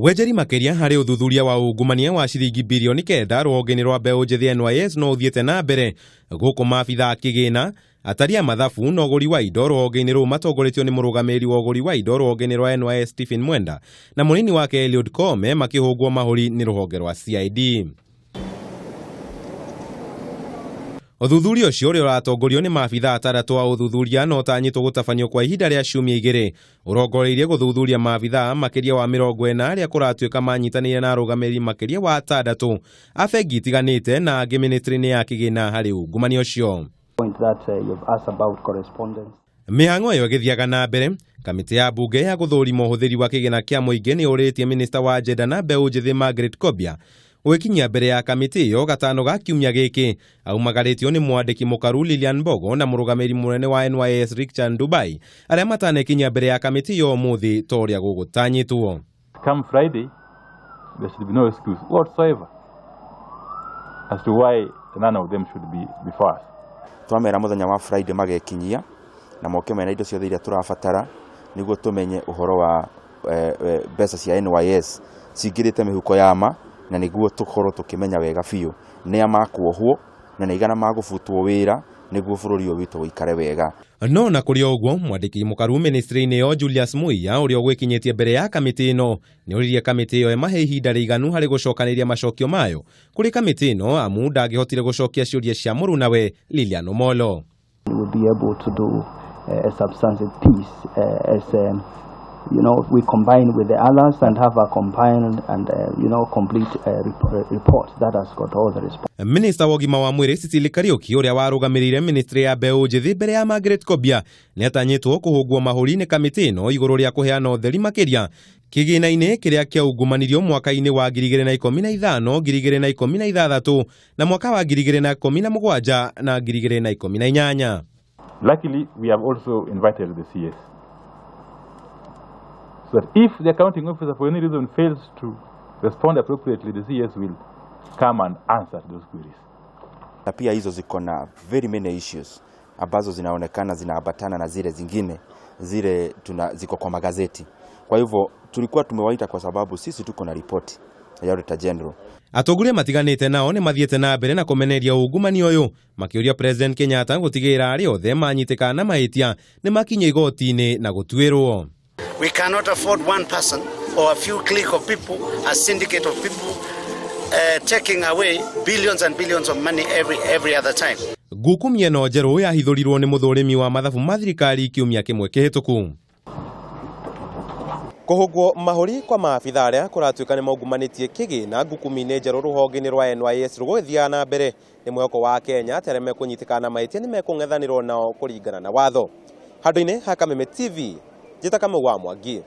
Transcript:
Wenjeri makĩria harĩ ũthuthuria wa ungumania wa ciringi birioni 9 rũhonge-inĩ rwa mbeũ njĩthĩ NYS no ũthiĩte na mbere gũkũ maabitha a kĩgĩna, atari a mathabu na ũgũri wa indo rũhonge-inĩ rũu matongoretio nĩ mũrũgamĩrĩri wa ũgũri wa indo rũhonge-inĩ rwa NYS Stephen Mwenda na mũnini wake Eliud Koome makĩhũngwo mahũri nĩ rũhonge rwa CID. Ũthuthuria ũcio ũrĩa ũratongorio nĩ maabitha atandatũ a ũthuthuria na ũtanyĩtwo gũtabanio kwa ihinda rĩa ciumia 2 ũrongoreirie gũthuthuria maabitha makĩria wa 40 arĩa kũratuĩka manyitanĩire na arũgamĩrĩri makĩria wa atandatũ a bengi itiganĩte na angĩ ministry-inĩ ya kĩgĩna harĩ ungumania ũcio. Point that you've asked about correspondence. Mĩhang'o ĩyo ĩgĩthiaga na mbere, kamĩtĩ ya mbunge ya gũthũrima ũhũthĩri wa kĩgĩna kĩa mũingĩ nĩ ũrĩtie minista wa Gender na mbeũ njĩthĩ Margaret Kobia gwĩkinyia mbere ya kamĩtĩ ĩyo gatano ga kiumia gĩkĩ aumagarĩtio nĩ mwandĩki mũkaru Lilian Mbogo na mũrũgamĩrĩri mũnene wa NYS Richard Dubai arĩa matanekinyia mbere ya kamĩtĩ ĩyo ũmũthĩ ta ũrĩa gũgũtanyĩtwo. Come Friday, there should be no excuse whatsoever as to why none of them should be before us. Twamera mũthenya wa Friday magekinyia na moke mena indo ciothe iria tũrabatara nĩguo tũmenye ũhoro wa mbeca cia NYS cingĩrĩte mĩhuko ya ma, na nĩguo tũkorwo tũkĩmenya wega biũ nĩa makuohwo na nĩ aigana magũbutwo wĩra nĩguo bũrũri ũyũ witũ ũikare wega. No na kũrĩ o ũguo, mwandĩki mũkaru ministry-inĩ ĩyo Julius Muia ũrĩa ũgwĩkinyĩtie mbere ya kamĩtĩ ĩno nĩoririe kamĩtĩ ĩyo ĩmahe ihinda rĩiganu harĩ gũcokanĩria macokio mayo kũrĩ kamĩtĩ ĩno amu ndangĩhotire gũcokia ciũria cia mũrunawe Lilian Omolo. We will be able to do a substantive piece as we combine with the others and have a combined and complete report that has got all the response. Minister wa ũgima wa mwĩrĩ Cecily Kariuki ũrĩa warũgamĩrĩire ministry ya mbeũ njĩthĩ mbere ya Margaret Kobia nĩatanyĩtwo kũhũngwo mahũri nĩ kamĩtĩ ĩno igũrũ rĩa kũheana ũtheri makĩria kĩgĩna-inĩ kĩrĩa kĩaungumanirio mwaka-inĩ wa 2015, 2016 na mwaka wa 2017 na 2018. Luckily, we have also invited the CS. So that if the accounting officer for any reason fails to respond appropriately, the CS will come and answer those queries. Na pia hizo ziko na very many issues ambazo zinaonekana zinaambatana na zile zingine zile ziko kwa magazeti. Kwa hivyo tulikuwa tumewaita kwa sababu sisi tuko na ripoti ya Auditor General. Atongoria matiganĩte nao nĩ mathiĩte na mbere na kũmeneria ungumania ũyũ makĩũria President Kenyatta gũtigĩrĩra arĩa othe manyitĩkana na mahĩtia nĩ makinya igoti-inĩ na gũtuĩrwo. We cannot afford one person or a few clique of people, a syndicate of people taking away billions and billions of money every other time. Ngukumi ĩno njerũ yahithũrirwo nĩ mũthũrĩmi wa mathabu ma thirikari kiumia kĩmwe kĩhĩtũku. Kũhũngwo mahũri kwa maabitha arĩa kũratuĩka nĩ maungumanĩtie kĩgĩna ngukumi-inĩ njerũ rũhonge-inĩ rwa NYS rũgũgĩthiaga na mbere nĩ mwĩhoko wa Kenya atĩ arĩa mekũnyitĩkana na mahĩtia nĩ mekũng'ethanĩrwo nao kũringana na watho. Handũ-inĩ ha Kameme TV, njĩta Kamau wa Mwangi.